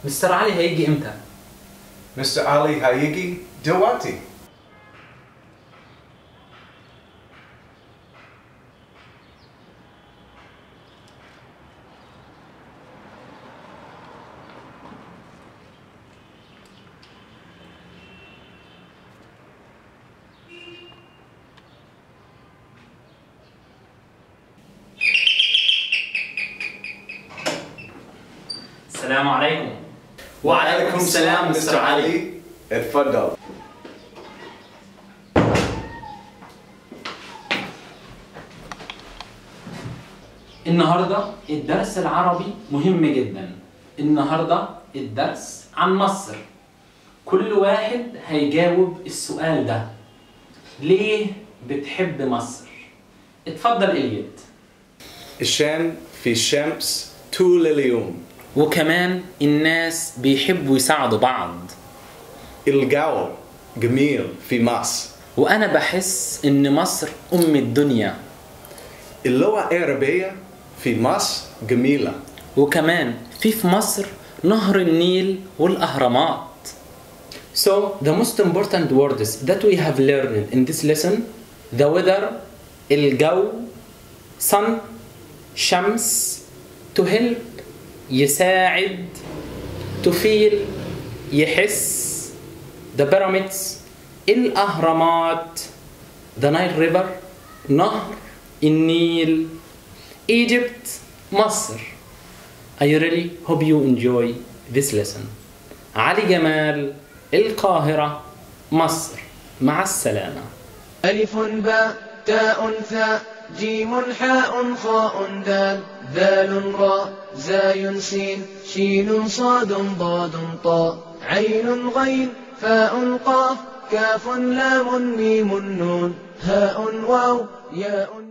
مستر علي هيجي امتى؟ مستر علي هيجي دلوقتي. السلام عليكم. وعليكم السلام مستر علي. اتفضل. النهارده الدرس العربي مهم جدا. النهارده الدرس عن مصر. كل واحد هيجاوب السؤال ده: ليه بتحب مصر؟ اتفضل إليت. عشان في شمس طول اليوم، وكمان الناس بيحبوا يساعدوا بعض. الجو جميل في مصر، وأنا بحس إن مصر أم الدنيا. اللغة العربية في مصر جميلة، وكمان في مصر نهر النيل والأهرامات. So the most important words that we have learned in this lesson: the weather, الجو, sun, شمس, to help, يساعد, to feel, يحس, the pyramids, الأهرامات, the Nile River, نهر النيل, Egypt, مصر. I really hope you enjoy this lesson. علي جمال، القاهرة، مصر. مع السلامة. ألف باء تاء ثاء جيم حاء خاء دال ذال راء زاي سين شين صاد ضاد طاء عين غين فاء قاف كاف لام ميم نون هاء واو ياء.